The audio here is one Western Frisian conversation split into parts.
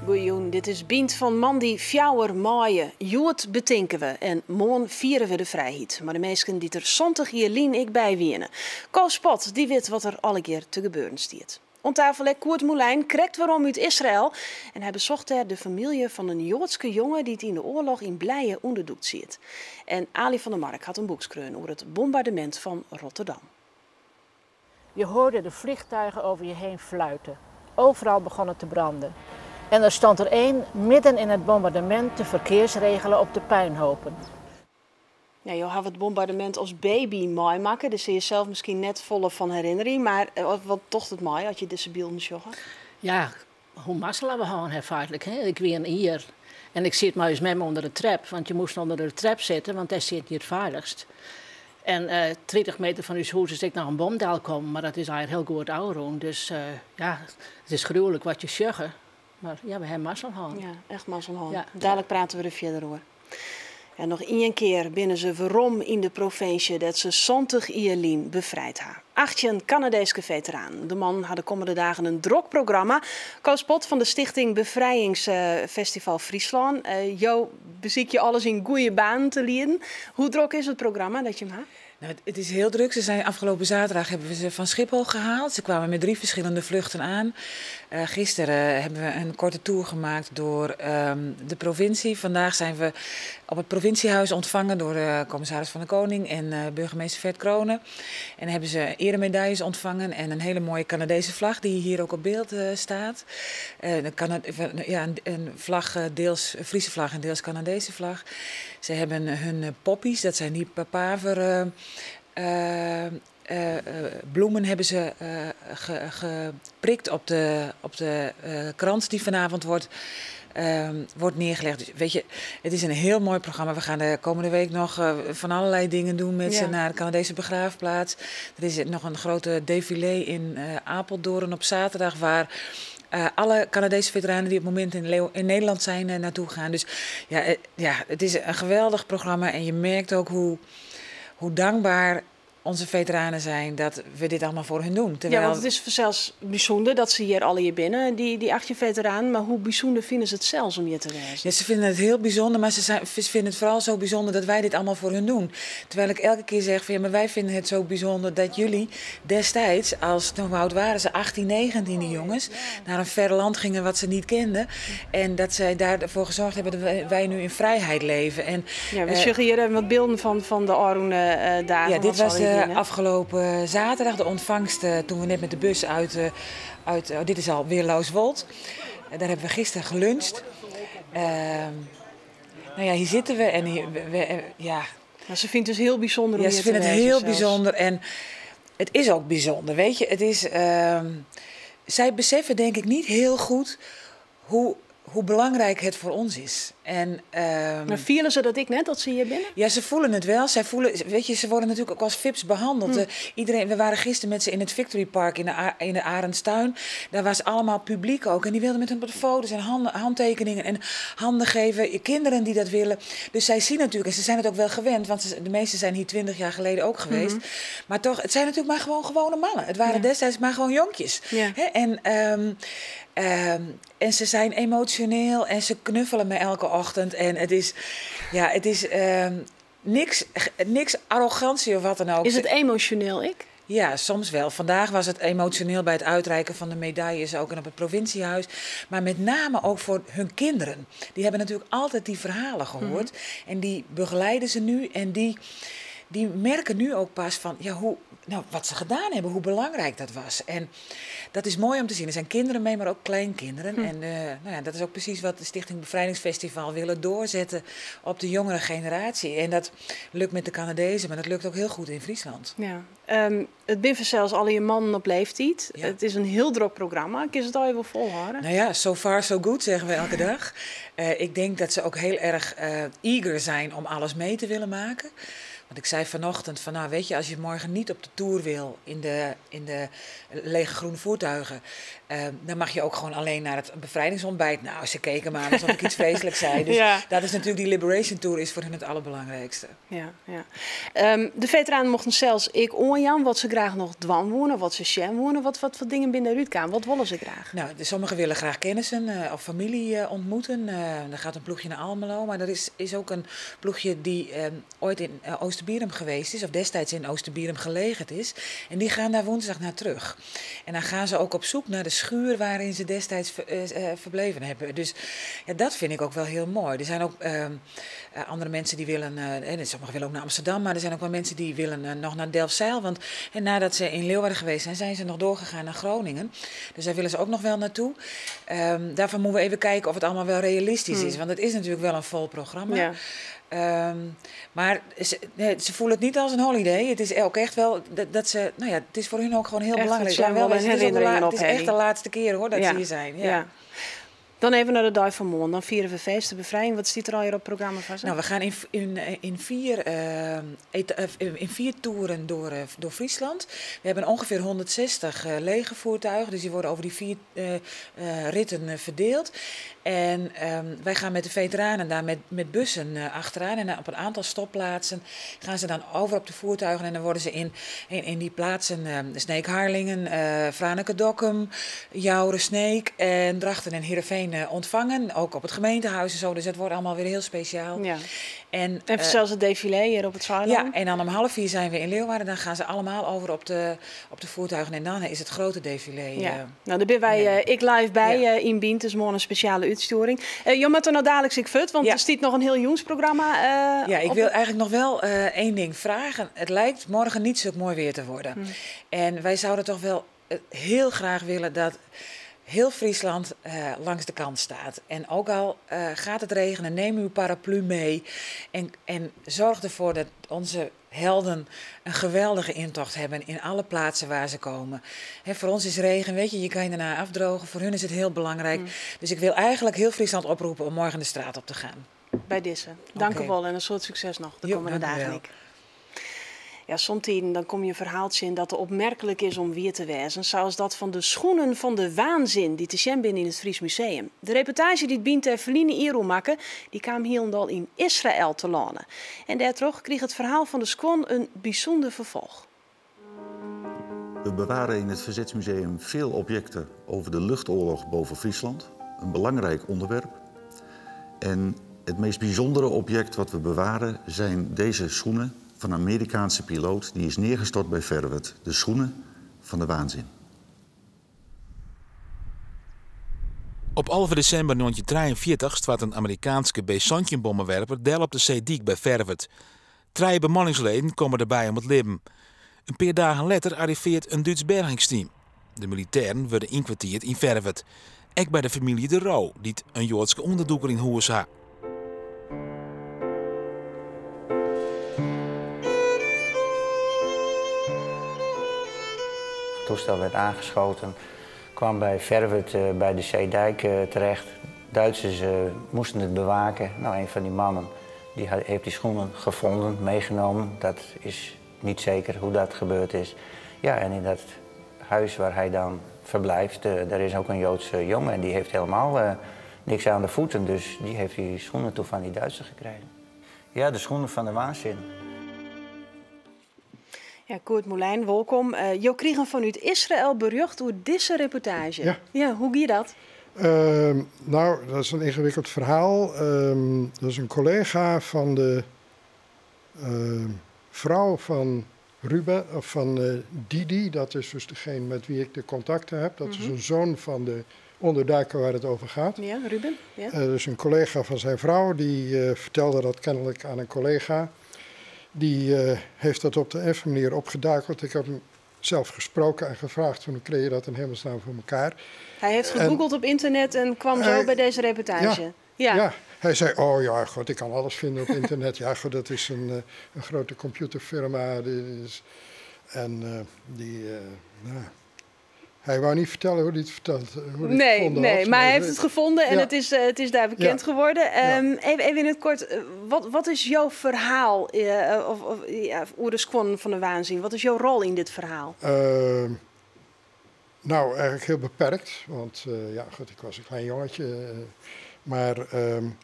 Goejûn, dit is Bynt fan moandei 4 maaie. Hjoed betinke we en moarn fiere we de frijheid. Mei de minsken dy't der 70 jier lyn ek by wiene. Koos Pot, dy wit wat der allegear te gebeuren stiet. Oan tafel ek Koert Moulijn, krekt werom út Israël. En hy besocht dêr de famylje fan in Joadske jonge dy't yn de oarloch yn Blije ûnderdûkt siet. En Aly van der Mark hat in boek skreaun oer it bombardemint fan Rotterdam. Je hoorde de vliegtuigen over je heen fluiten. Overal begon het te branden. En er stond er één midden in het bombardement te verkeersregelen op de puinhopen. Ja, jo hawwe it bombardemint as baby meimakke, dêr kinst je sels miskien net folle fan herinnerje, mar wat docht it mei as je dizze bylden sjogge? Ja, hoe mazzel we hân ha feitlik. Hè? Ik wie in jier en ik sit mei ús mem ûnder de trep, want je moasten ûnder de trep sitte, want dêr sit je it feilichst. En 30 meter fan ús hûs is ek noch in bom delkommen, mar dat is eigentlik hiel goed ôfrûn. Dus ja, it is gruwlik wat je sjogge. Mar ja, we hawwe mazzel hân. Ja, echt mazzel hân. Ja. Dalik prate we der fierder oer. En noch ien kear binne se werom yn de provinsje dêr't se 70 jier lyn befrijd ha. 18 Kanadeeske feteranen. De mannen ha de kommende dagen in drok programma. Koos Pot fan de Stichting Befrijingsfestival Fryslân. Jo besykje alles yn goede banen te lieden. Hoe drok is it programma dat jim ha? Nou, het is heel druk. Ze zijn afgelopen zaterdag hebben we ze van Schiphol gehaald. Ze kwamen met 3 verschillende vluchten aan. Gisteren hebben we een korte tour gemaakt door de provincie. Vandaag zijn we op het provinciehuis ontvangen door de commissaris van de Koning en burgemeester Ferd Crone. En hebben ze eremedailles ontvangen en een hele mooie Canadese vlag die hier ook op beeld staat. Ja, een vlag, deels Friese vlag en deels Canadese vlag. Ze hebben hun poppies, dat zijn die papaver bloemen hebben ze geprikt op de krant die vanavond wordt neergelegd. Dus, het is een heel mooi programma. We gaan de komende week nog van allerlei dingen doen met ze naar de Canadese begraafplaats. Er is nog een grote défilé in Apeldoorn op zaterdag waar alle Canadese veteranen die op het moment in Nederland zijn naartoe gaan. Dus ja, het is een geweldig programma en je merkt ook hoe dankbaar onze veteranen zijn dat we dit allemaal voor hun doen. Ja, Terwijl want it is fansels bysûnder dat se hjir allegear binne, dy 18 veteranen. Mar hoe bysûnder fine se it sels om hjir te wêzen? Ja, ze vinden het heel bijzonder, maar ze vinden het vooral zo bijzonder dat wij dit allemaal voor hun doen. Terwijl ik elke keer zeg van ja, maar wij vinden het zo bijzonder dat jullie destijds, als hoe oud waren ze, 18, 19 die jongens, naar een ver land gingen wat ze niet kenden. En dat zij daarvoor gezorgd hebben dat wij nu in vrijheid leven. En, Ja, we sjogge hjir even wat bylden fan de ôfrûne dagen. Ja, dit Wat was zal je de doen, hè? afgelopen zaterdag, de ontvangst, toen we net met de bus uit, oh, dit is alweer Lauswolt. Daar hebben we gisteren geluncht. Hier zitten we en hier, we, ja. Nou, ze vindt het dus heel bijzonder om Ja, hier ze te vinden het wezen heel zelfs. bijzonder en het is ook bijzonder, weet je. Zij beseffen denk ik niet heel goed hoe belangrijk het voor ons is. En Maar voelen ze dat ik net, dat ze hier binnen? Ja, ze voelen het wel. Zij voelen, weet je, ze worden natuurlijk ook als VIP's behandeld. We waren gisteren met ze in het Victory Park in de Arendstuin. Daar was allemaal publiek ook. En die wilden met hun foto's en handtekeningen en handen geven. Kinderen die dat willen. Dus zij zien natuurlijk, en ze zijn het ook wel gewend, want de meesten zijn hier 20 jaar geleden ook geweest. Maar toch, het zijn natuurlijk maar gewoon gewone mannen. Het waren destijds maar gewoon jonkjes. Hè? En ze zijn emotioneel en ze knuffelen me elke ochtend. En het is, ja, het is niks arrogantie of wat dan ook. Is het emotioneel, ik? Ja, soms wel. Vandaag was het emotioneel bij het uitreiken van de medailles ook en op het provinciehuis. Maar met name ook voor hun kinderen. Die hebben natuurlijk altijd die verhalen gehoord. En die begeleiden ze nu en die merken nu ook pas van, ja, hoe, nou, wat ze gedaan hebben, hoe belangrijk dat was. En dat is mooi om te zien. Er zijn kinderen mee, maar ook kleinkinderen. En dat is ook precies wat de Stichting Bevrijdingsfestival willen doorzetten op de jongere generatie. En dat lukt met de Canadezen, maar dat lukt ook heel goed in Friesland. Het binne fansels allegear mannen op leeftiid. Het is een heel drok programma. Kun je het al even volhouden? So far so good, zeggen we elke dag. Ik denk dat ze ook heel erg eager zijn om alles mee te willen maken. Want ik zei vanochtend van, nou weet je, als je morgen niet op de tour wil in de lege groene voertuigen, dan mag je ook gewoon alleen naar het bevrijdingsontbijt. Nou, ze keken maar alsof ik iets vreselijks zei. Dus dat is natuurlijk, die Liberation Tour is voor hun het allerbelangrijkste. Ja. De veteranen mochten sels ek oanjaan wat se graach noch dwaan woene, wat se sjen woene, wat foar dingen binne derút kaam. Wat wolle se graach? Nou, sommigen willen graag kennissen of familie ontmoeten. Er gaat een ploegje naar Almelo, maar er is ook een ploegje die ooit in Oosterbierum geweest is, of destijds in Oosterbierum gelegerd is. En die gaan daar woensdag naar terug. En dan gaan ze ook op zoek naar de schuur waarin ze destijds verbleven hebben. Dus ja, dat vind ik ook wel heel mooi. Er zijn ook andere mensen die willen, en sommigen willen ook naar Amsterdam, maar er zijn ook wel mensen die willen nog naar Delfzijl. Want en nadat ze in Leeuwarden geweest zijn, zijn ze nog doorgegaan naar Groningen. Dus daar willen ze ook nog wel naartoe. Daarvan moeten we even kijken of het allemaal wel realistisch is. Want het is natuurlijk wel een vol programma. Maar nee, ze voelen het niet als een holiday. Het is ook echt wel dat ze, nou ja, het is voor hun ook gewoon heel Echt belangrijk. het zijn Wel, wel het is ook de herinneringen het is op, echt de Henny. laatste keer hoor dat ze hier zijn. Ja. Dan even naar de dag van morgen. Dan vieren we feest, de bevrijding. Wat zit er al hier op het programma vast? Nou, we gaan in vier toeren door Friesland. We hebben ongeveer 160 legervoertuigen, dus die worden over die 4 ritten verdeeld. En wij gaan met de veteranen daar met bussen achteraan. En op een aantal stopplaatsen gaan ze dan over op de voertuigen. En dan worden ze in die plaatsen Sneek, Harlingen, Franeker-Dokkum, Joure, Sneek en Drachten en Heerenveen ontvangen. Ook op het gemeentehuis en zo. Dus het wordt allemaal weer heel speciaal. En zelfs het défilé hier op het Saailân. Ja, en dan om 3:30 zijn we in Leeuwarden. Dan gaan ze allemaal over op de voertuigen. En dan is het grote défilé. Nou, daar ben wij ik live bij in Bynt. Dus morgen een speciale útstjoering. Jo moatte no daliks ek fuort, want der stiet noch in hiel jûnsprogramma. Ja, ik op wil het eigenlijk nog wel één ding vragen. Het lijkt morgen niet zo mooi weer te worden. En wij zouden toch wel heel graag willen dat heel Friesland langs de kant staat. En ook al gaat het regenen, neem uw paraplu mee. En zorg ervoor dat onze helden een geweldige intocht hebben in alle plaatsen waar ze komen. Hè, voor ons is regen, je kan je daarna afdrogen. Voor hun is het heel belangrijk. Dus ik wil eigenlijk heel Friesland oproepen om morgen de straat op te gaan. By dizze. Dank u wel en in soad sukses noch de Jo, kommende dank u dagen. wel. Ik. Ja, somtiden dan kom je in ferhaaltsjes tsjin dat der opmerklik is om wier te wêzen. Sa as dat fan de schoenen fan de waanzin dy't te sjen binne yn it Fries Museum. De reportaazje dy't Bynt dêr ferline jier oer makke, dy kaam hielendal yn Israël telâne. En dêrtroch krige it ferhaal fan de skuon in bysûnder ferfolch. We bewaren in het Verzetsmuseum veel objecten over de luchtoorlog boven Friesland. Een belangrijk onderwerp. En het meest bijzondere object wat we bewaren zijn deze schoenen van een Amerikaanse piloot die is neergestort bij Ferwert. De schoenen van de waanzin. Op 11 desimber 1943 stoart in Amerikaanske B-santjin-bommenwerper del op de Seedyk by Ferwert. Trije bemanningsleden komme dêrby om it libben. In pear dagen letter arrivearret in Dútsk bergingsteam. De militêren wurde ynkwartierd yn Ferwert. Ek by de famylje De Roo, dy't in Joadske ûnderdûker yn hûs ha. Het toestel werd aangeschoten, kwam bij Ferwert bij de Zeedijk terecht. Duitsers moesten het bewaken. Nou, een van die mannen die heeft die schoenen gevonden, meegenomen. Dat is niet zeker hoe dat gebeurd is. Ja, en in dat huis waar hij dan verblijft, daar is ook een Joodse jongen en die heeft helemaal niks aan de voeten. Dus die heeft die schoenen toen van die Duitsers gekregen. Ja, de schoenen van de waanzin. Ja, Koert Molijn, wolkom. Jo krigen fanút Israël berjocht oer dizze reportaazje. Ja. Ja, hoe gie dat? Nou, dat is een yngewikkeld ferhaal. Dat is in kollega fan de frou fan Ruben, of fan Didi. Dat is dus degene met wie ik de contacten heb. Dat is in soan fan de ûnderduiker wêr't it oer giet. Ja, Ruben. Ja. Dus in kollega fan syn frou, dy fertelde dat kenlik oan in kollega. Dy hat dat op de ien of oare manier opgeduikeld. Ik ha him sels sprutsen en frege hoe krije je dat yn himelsnamme foar elkoar. Hy hat gegoogeld op ynternet en kaam sa by dizze reportaazje. Ja. Ja, hy sei, oh ja, god, ik kan alles fine op ynternet. Ja, god, dat is in grutte computerfirma. Die is, en dy, nou, Hy woe net fertelle hoe't hy it ferteld, hoe't hy it Nee, fûn nee, hat, maar hij heeft het gevonden en het is daar bekend geworden. Even in het kort, wat is jouw verhaal of, ja, oer de Skuon fan de Waanzin? Wat is jouw rol in dit verhaal? Nou, eigenlijk heel beperkt. Want ja, goed, ik was een klein jongetje. Maar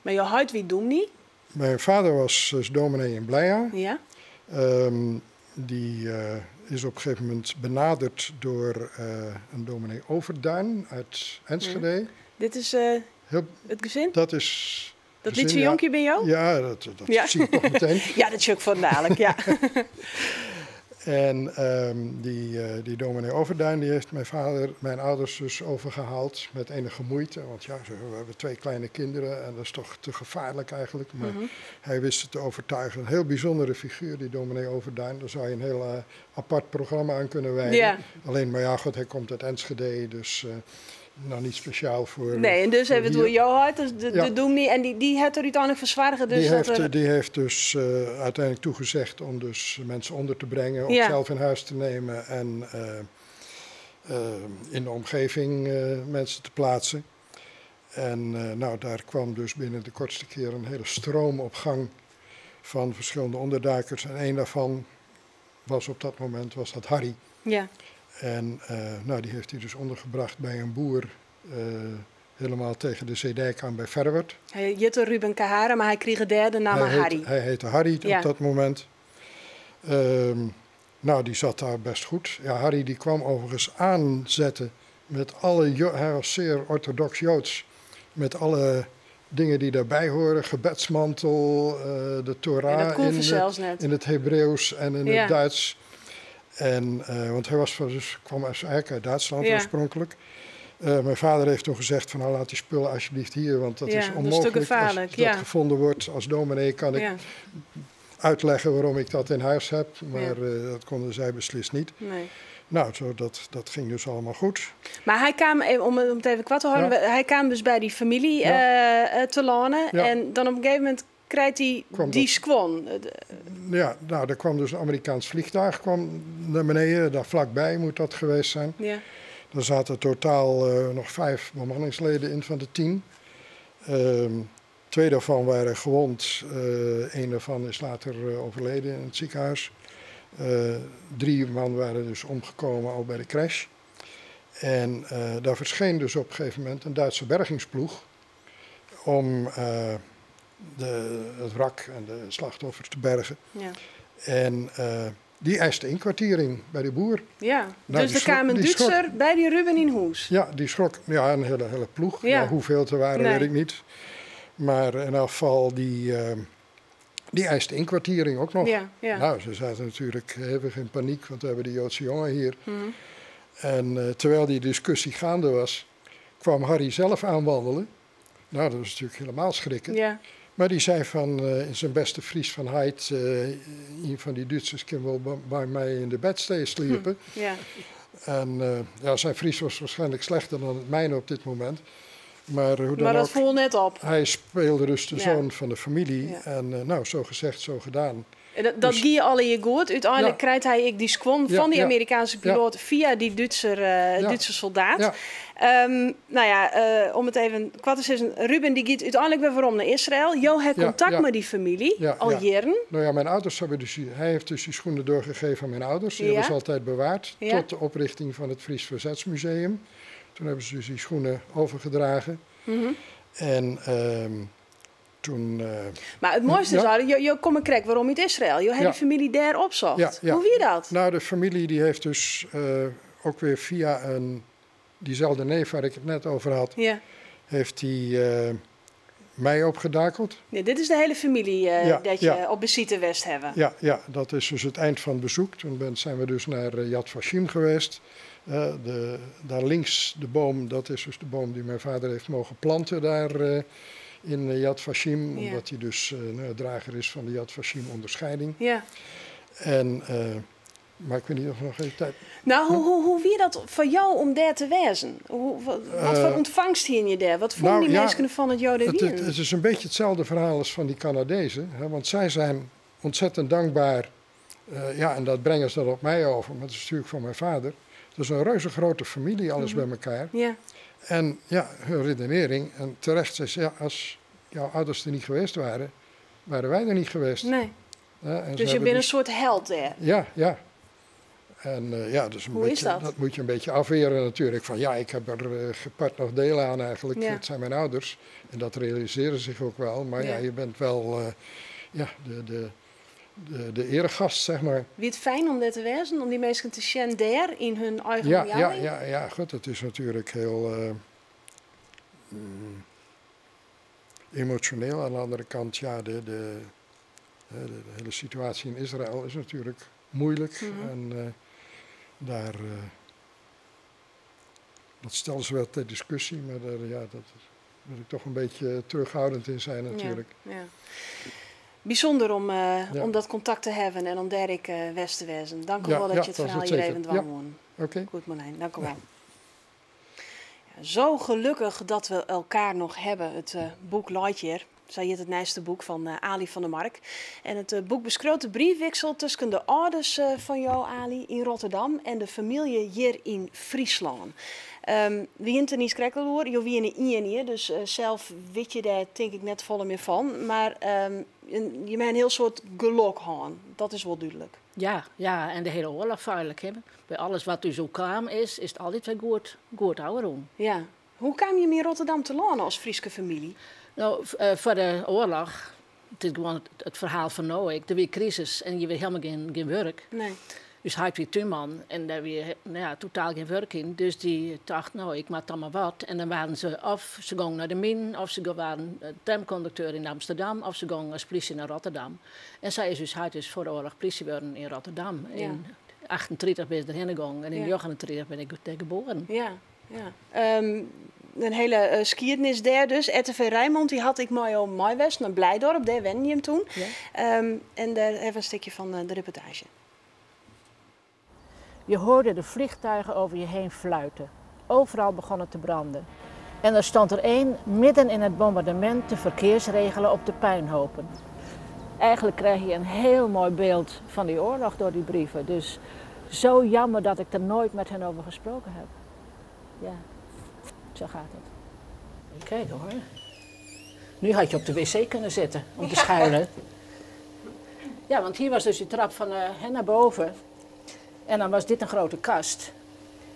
Maar jouw heit wie dûmny? Mijn vader was dus dominee in Blija. Die is op een gegeven moment benaderd door een dominee Overduin uit Enschede. Dit is it gesin? Dat is Dat gezin, lytse ja. jonkje by jo? Ja, dat zie ik toch meteen. Ja, dat is ook van dadelijk, ja. En die dominee Overduin die heeft mijn vader, mijn ouders dus overgehaald met enige moeite. Want ja, we hebben twee kleine kinderen en dat is toch te gevaarlijk eigenlijk. Maar hij wist het te overtuigen. Een heel bijzondere figuur, die dominee Overduin. Daar zou je een heel apart programma aan kunnen wijden. Alleen, maar ja, goed, hij komt uit Enschede, dus nou niet speciaal voor Nee, en dus voor hebben we het hier. door jouw heit, dus de dûmny, en die heeft er uiteindelijk voor soarge. Dus Die dat heeft, er die heeft dus uiteindelijk toegezegd om dus mensen onder te brengen, ook zelf in huis te nemen en in de omgeving mensen te plaatsen. En nou, daar kwam dus binnen de kortste keer een hele stroom op gang van verschillende onderduikers. En één daarvan was op dat moment was dat Harry. En nou, die heeft hij dus ondergebracht bij een boer, helemaal tegen de Zeedijk aan bij Ferwert. Hy hjitte Ruben Kahara, mar hy krige dêr de namme Harry. Hij heette Harry op dat moment. Nou, die zat daar best goed. Ja, Harry die kwam overigens aanzetten met alle... Hij was zeer orthodox Joods. Met alle dingen die daarbij horen. Gebedsmantel, de Torah En dat kon zelfs net. in het Hebreeuws en in het Duits. En, want hij was van, dus, kwam eigenlijk uit Duitsland oorspronkelijk. Mijn vader heeft toen gezegd van nou laat die spullen alsjeblieft hier, want dat Ja, is dat is te onmogelijk. Als gevaarlijk, dat gevonden wordt als dominee kan ik uitleggen waarom ik dat in huis heb. Maar dat konden zij beslist niet. Nee. Nou, zo, dat ging dus allemaal goed. Mar hy kaam, even, om it even koart te hâlden, hij kaam dus by dy famylje telâne. En dan op in gegeven momint krijt hy Kwam dy dat- skuon. Ja, nou, er kwam dus een Amerikaans vliegtuig kwam naar beneden. Daar vlakbij moet dat geweest zijn. Daar zaten totaal nog 5 bemanningsleden in van de 10. 2 daarvan waren gewond. Eén daarvan is later overleden in het ziekenhuis. 3 man waren dus omgekomen al bij de crash. En daar verscheen dus op een gegeven moment een Duitse bergingsploeg om het wrak en de slachtoffers te bergen. En die eiste inkwartiering bij de boer. Nou, Dus die er kwam in die schrok. Dútser by dy Ruben yn hûs. Ja, die schrok. Ja, een hele ploeg. Ja, hoeveel er waren, Nee. weet ik niet. Maar in elk geval, die eiste inkwartiering ook nog. Nou, ze zaten natuurlijk hevig in paniek, want we hebben die Joodse jongen hier. En terwijl die discussie gaande was, kwam Harry zelf aanwandelen. Nou, dat was natuurlijk helemaal schrikken. Maar die zei van, in zijn beste Fries van heit, een van die Duitsers kan wel bij mij in de bedstee sliepen. En ja, zijn Fries was waarschijnlijk slechter dan het mijne op dit moment. Maar hoe dan Maar dat ook, viel net op. hij speelde dus de zoon van de familie. En nou, zo gezegd, zo gedaan. En dat Dus gie allegear goed. Uiteindelijk Ja. krijgt hy ek dy skuon fan dy Amerikaanse piloat fia dy Dútse soldaat. Nou ja, om it even koart te sizzen, Ruben dy giet úteinlik wer werom nei Israël. Jo ha kontakt mei dy famylje, al jierren. Nou ja, mijn ouders hebben dus, hij heeft dus die schoenen doorgegeven aan mijn ouders. Die hebben ze altijd bewaard tot de oprichting van het Fries Verzetsmuseum. Toen hebben ze dus die schoenen overgedragen. En toen Mar it moaiste is, al, jo komme krekt werom út Israël. Jo ha de famylje dêr opsocht. Ja. Hoe wie dat? Nou, de familie die heeft dus ook weer via diezelfde neef waar ik het net over had, heeft die mij opgedakeld. Nee, dit is de hele famylje dat je op besite west hawwe. Ja, dat is dus het eind van het bezoek. Toen zijn we dus naar Yad Vashem geweest. Daar links de boom, dat is dus de boom die mijn vader heeft mogen planten daar in Yad Vashem. Omdat hij dus nou, drager is van de Yad Vashem onderscheiding. En, maar ik weet niet of er nog even tijd... Nou, hoe wie dat foar jo om dêr te wêzen? Wat foar ûntfangst hiene je dêr? Wat fûnen dy minsken fan it jo dêr wienen? Het is een beetje hetzelfde verhaal als van die Canadezen. Hè, want zij zijn ontzettend dankbaar. Ja, en dat brengen ze dan op mij over. Maar dat is natuurlijk van mijn vader. Dat is een reuze grote familie, alles bij elkaar. En ja, hun redenering, en terecht zei ze, ja, als jouw ouders er niet geweest waren, waren wij er niet geweest. Nee. Ja, en ze Dus je hebben bent een soort held daar. Ja, ja. En ja, dus een Hoe is beetje, dat? dat moet je een beetje afweren natuurlijk. Van ja, ik heb er gepard nog deel aan eigenlijk. Ja. Het zijn mijn ouders. En dat realiseren ze zich ook wel. Maar ja, Ja. je bent wel ja, de eregast, zeg maar. Wie het fijn om daar te wezen, om die mensen te zien daar in hun eigen Ja, ja, omjouwing? ja, ja, goed. Het is natuurlijk heel emotioneel. Aan de andere kant, ja, de hele situatie in Israël is natuurlijk moeilijk. En daar, dat stellen ze wel ter discussie, maar daar, ja, dat wil ik toch een beetje terughoudend in zijn natuurlijk. Ja, ja. Bijzonder Ja. om dat contact te hebben en om daar ik west te wezen. Dank u Ja, wel dat ja, je het dat is verhaal het hier zeker. even dwang Ja. won. Oké. Goed Marlijn, dank u wel. Ja, zo gelukkig dat we elkaar nog hebben. Het boek Lightyear. Zij heet het nieuwste boek van Ali van der Mark. En het boek beschreeuwt de briefwissel tussen de ouders van jou, Ali, in Rotterdam en de familie hier in Friesland. Wie hint er niet schrikkelijk hoor, je wie in de ien hier, dus zelf weet je daar denk ik net volle meer van. Maar je bent een heel soort gelok gaan, dat is wel duidelijk. Ja, ja, en de hele oorlog feitelijk. Hè. Bij alles wat u zo kwam is, is het altijd weer goed, goed ouder. Ja. Hoe kwam je in Rotterdam te landen als Frieske familie? Nou, voor de oorlog, het is gewoon het verhaal van nou, ik, er weer crisis en je weet helemaal geen werk. Nee. Dus hij weer tuinman en daar weer, nou ja, totaal geen werk in. Dus die dacht, nou, ik maak dan maar wat. En dan waren ze of ze gingen naar de min, of ze waren tramconducteur in Amsterdam, of ze gingen als politie naar Rotterdam. En zij is dus, hij dus voor de oorlog politie geworden in Rotterdam. Ja. In 38 ben ik erheen gegaan en in Ja. 39 ben ik daar geboren. Ja, ja. Een hele geschiedenis daar dus. RTV Rijnmond, die had ik mooi op West, naar Blijdorp, daar wende je hem toen. Ja. En daar even een stukje van de reportage. Je hoorde de vliegtuigen over je heen fluiten. Overal begon het te branden. En er stond er één midden in het bombardement te verkeersregelen op de puinhopen. Eigenlijk krijg je een heel mooi beeld van die oorlog door die brieven. Dus zo jammer dat ik er nooit met hen over gesproken heb. Ja, zo gaat het. Even kijken hoor. Nu had je op de wc kunnen zitten om te schuilen. Ja, want hier was dus die trap van hen naar boven. En dan was dit een grote kast.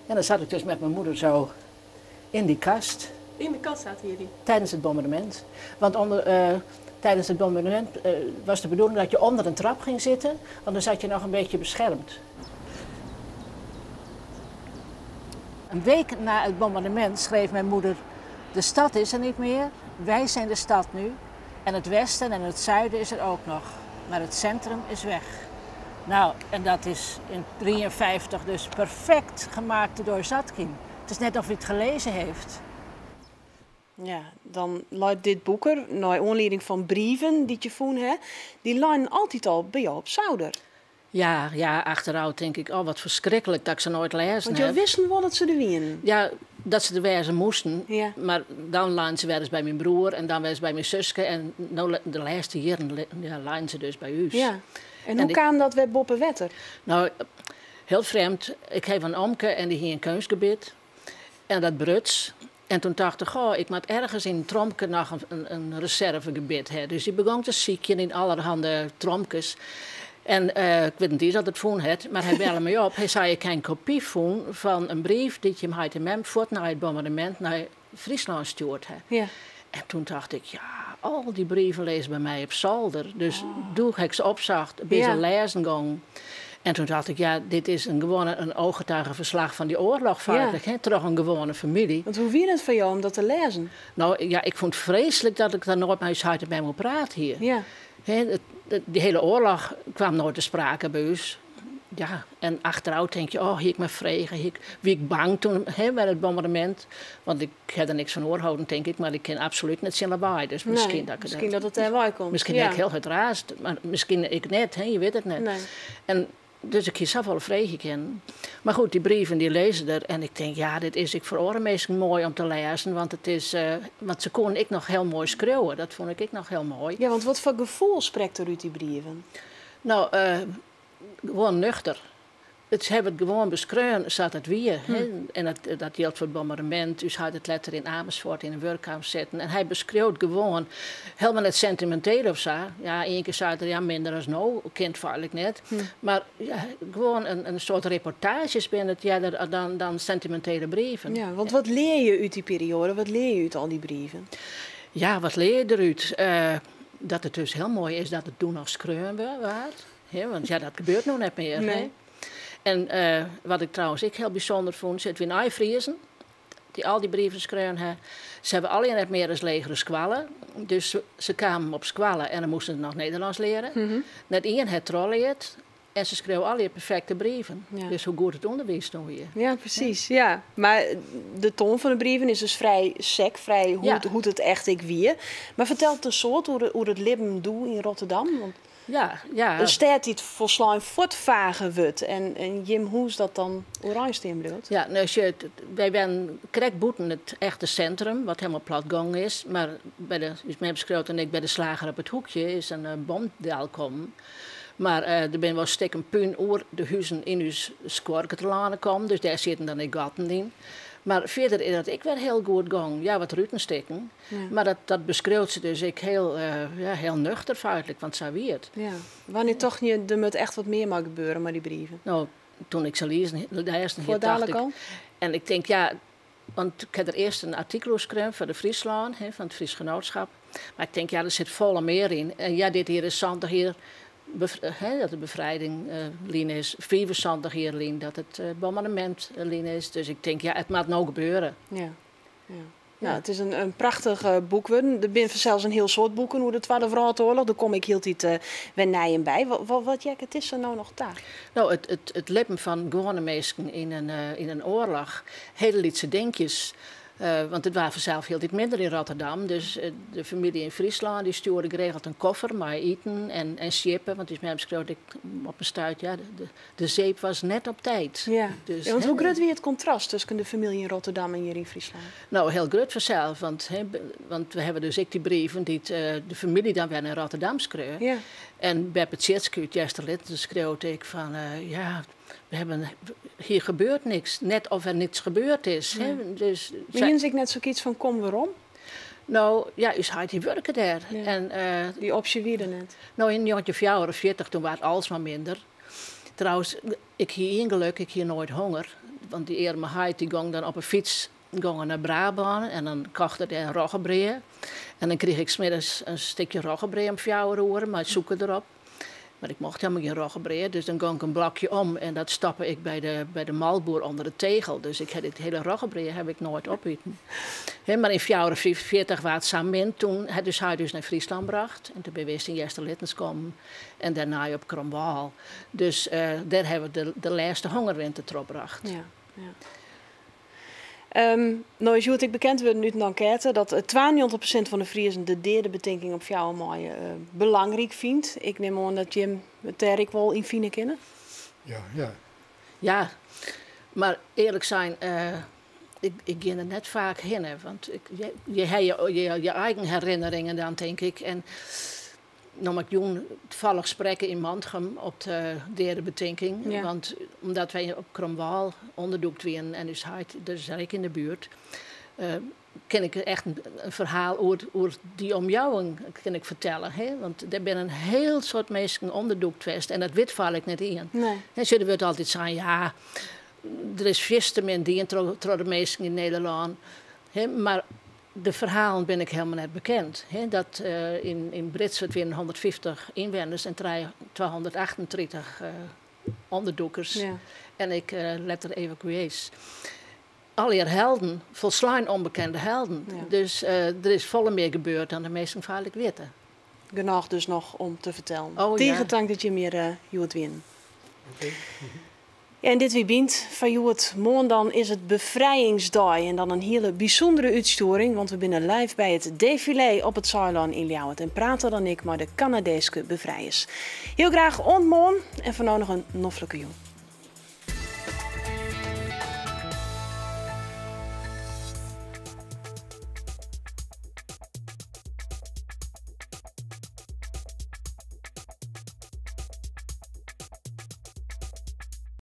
En dan zat ik dus met mijn moeder zo in die kast. In de kast zaten jullie? Tijdens het bombardement. Want tijdens het bombardement was de bedoeling dat je onder een trap ging zitten. Want dan zat je nog een beetje beschermd. Een week na het bombardement schreef mijn moeder... De stad is er niet meer, wij zijn de stad nu. En het westen en het zuiden is er ook nog. Maar het centrum is weg. Nou, en dat is in 53 dus perfect gemaakt door Zadkine. Het is net of hij het gelezen heeft. Ja, dan luidt dit boek er, naar aanleiding van brieven die je voen hè, die lijnen altijd al bij jou op zouder. Ja, ja, achteraf denk ik, oh wat verschrikkelijk dat ik ze nooit lezen Want jij heb. wisten wel dat ze er wien. Ja, dat ze er wezen moesten. Ja. Maar dan lagen ze weer eens bij mijn broer en dan weer eens bij mijn zuske. En nou, de laatste jaren ja, lagen ze dus bij u. Ja. En En hoe ik kwam dat weer boppen wetter? Nou, heel vreemd. Ik heb een omke en die hier een kunstgebied. En dat bruts. En toen dacht ik, goh, ik moet ergens in een tromke nog een reservegebied hebben. Dus die begon te ziekjen in allerhande tromkes. En ik weet niet eens dat het voen het, maar hij belde me op. Hij zei, ik kan een kopie voen van een brief die je hem had in mem voort naar het bombardement naar Friesland stuurt. Hè. Ja. En toen dacht ik, ja, al die brieven lezen bij mij op zolder. Dus doe ik ze opzacht, bij ze lezen gang. En toen dacht ik, ja, dit is een gewone, een ooggetuigenverslag van die oorlog, feitelijk, hè? Terug een gewone familie. Want hoe wie het van jou om dat te lezen? Nou ja, ik vond het vreselijk dat ik daar nooit met huis bij moet praten hier. Ja. Hè, die hele oorlog kwam nooit te sprake bij ons. Ja, en achteraf denk je, oh, hier ik me vregen, hier, wie ik bang toen, hè, bij het bombardement. Want ik heb er niks van oorhouden, denk ik, maar ik ken absoluut niet zijn lawaai. Dus Nee, misschien dat ik misschien dat het daar waai komt. Misschien Ja. ben ik heel hard raast, maar misschien ik net, hè, je weet het net. Nee. En dus ik kies zelf wel vregen kennen. Maar goed, die brieven die lezen er. En ik denk, ja, dit is ik voor oren mooi om te lezen. Want, het is, want ze kon ik nog heel mooi schreeuwen. Dat vond ik nog heel mooi. Ja, want wat voor gevoel spreekt er uit die brieven? Nou, gewoon nuchter. It hawwe it gewoan beskreaun sa't it wie. En dat jildt foar it bombardemint. Us heit hat letter yn Amersfoort yn in wurkkamp sitten. En hy beskriuwt gewoan, helemaal net sentiminteel of sa. Ja, ien kear sei er, ja, minder as no, kin feitlik net. Mar ja, gewoan in soart reportaazjes binne it earder dan sentimintele brieven. Ja, want wat lear je út dy perioade? Wat lear je út al dy brieven? Ja, wat lear je derút? Dat it dus hiel moai is dat it doe noch skreaun waard. Want ja, dat gebeurt no net mear. Nee. En wat ik trouwens ek hiel bysûnder fûn, it wiene allegear Friezen dy't al dy brieven skreaun ha. Se hawwe allegear net mear as legere skoalle. Dus se kamen op skoalle en dan moasten se noch Nederlânsk leare. Net ien hat trochleard. En se skreau allegear perfekte brieven. Dus hoe goed it ûnderwiis no wie. Ja, presys. Ja. Mar de toan fan de brieven is dus frij sek, frij hoe't it echt ek wie. Mar fertelt it in soad oer it libben doe yn Rotterdam? Want in stêd dy't folslein fuortfage wurdt en jim hûs dat dan oerein stean bliuwt. Ja, no, sjoch, wy wennen krekt bûten it echte sintrum, wat helemaal plat gongen is. Mar by de, ús mem skriuwt en ik, by de slager op it hoekje is in bom delkommen. Mar der binne wol stikken pún oer de huzen yn ús skuorke telâne kommen, dus dêr sieten dan ek gatten yn. Mar fierder is dat ek wer hiel goed gongen. Ja, wat ruten stikken. Mar dat beskriuwt se dus ek hiel, ja, hiel nuchter feitlik, want sa wie it. Ja. Wannear tochten je, der moat echt wat mear mei gebeure mei dy brieven? No, toen ik se lêzen hie, dacht Fuortdalik ik al? En ik tink, ja, want ik ha der earst in artikel oer skreaun foar de Fryslân, hè, fan it Frysk Genootschap. Mar ik tink, ja, der sit folle mear yn. En ja, dit jier is 70 jier hè, dat de befrijding lyn is, 75 jier lyn dat it bombardemint lyn is. Dus ik tink, ja, it moat no gebeure. Ja. Ja. Nou, it is in prachtich boek wurden. Der binne fansels in hiel soad boeken oer de Twadde Wrâldoarloch. Der komme ek hieltyd wer nijen by. Wat heakket dizze no noch ta? No, it libben fan gewoane minsken yn in oarloch. Hiele lytse dinkjes. Want it waard fansels hieltyd minder yn Rotterdam. Dus de famylje yn Fryslân dy stjoerde geregeld in koffer mei iten en sjippe. Want ús mem skreau ek op in stuit, ja, de zeep was net op tijd. Dus, Ja, want hè, hoe grut wie it kontrast tusken de famylje yn Rotterdam en hjir yn Fryslân? No, hiel grut fansels. Want, hè, want we hawwe dus ek dy brieven dy't de famylje dan wer nei Rotterdam skreau. En Beppe Tjitske út Easterlittens skreau ek fan, ja, we hebben, hier gebeurt niks. Net of er niets gebeurd is. Hè. Dus, Maar hiene se ek net sokyts fan kom werom? No, ja, ús heit dy wurke dêr. En dy opsje wie der net? No, yn 1944, toen waard alles mar minder. Trouwens, ik hie ien geluk, ik hie noait honger. Want dy earme heit dy gong dan op 'e fyts gong nei Brabân en dan kocht er dêr roggebrea. En dan krige ik 's middeis in stikje roggebrea om 4 oere mei sûker derop. Mar ik mocht helemaal gjin roggebrea, dus dan gong ik in blokje om en dat stoppe ik by de molkboer ûnder de tegel. Dus ik ha dit hiele roggebrea ha ik noait opiten. Hè, mar yn 44 waard sa min, toen hat ús heit ús nei Fryslân brocht. En toen binne we earst yn Easterlittens kommen en dêrnei op Kromwâl. Dus dêr hawwe we de lêste hongerwinter trochbrocht. Ja, ja. No is hjoed ek bekend wurden út in enkête dat 92% fan de Friezen de deadebetinking op 4 maaie belangryk fynt. Ik nim oan dat jim it dêr ek wol yn fine kinne. Ja, ja. Ja, mar earlik sein, ik gean der net faak hinne. Want je ha je eigen herinneringen dan, tink ik. En no moat ik jûn tafallich sprekke yn Mantgum op de deadebetinking. Want omdat wy op Kromwâl ûnderdûkt wienen en ús heit, dus ek yn de buert, kin ik echt in ferhaal oer dy omjouwing kin ik fertelle. Hè? Want der binne in hiel soad minsken ûnderdûkt west en dat wit feitlik net ien. Nee. Hè, sjoch, der wurdt altyd sein, ja, der is fierste min dien troch de minsken yn Nederlân. Hè, mar de ferhalen binne ek helemaal net bekend. Hè, dat yn Britswert wienen 150 ynwenners en 238 ûnderdûkers. En ek letter evakuees. Allegear helden, folslein ûnbekende helden. Dus der is folle mear gebeurd dan de minsken feitlik witte. Genôch dus noch om te fertellen. Oh, ja. Tige tank dat jim hjir hjoed wienen. Oké. Ja, en dit wie Bynt foar hjoed. Moarn dan is it Befrijingsdei en dan in hiele bysûndere útstjoering, want we binne live by it defilé op it Saailân yn Ljouwert en prate dan ek mei de Kanadeeske befrijers. Hiel graach oant moarn en foar no noch in noflike jûn.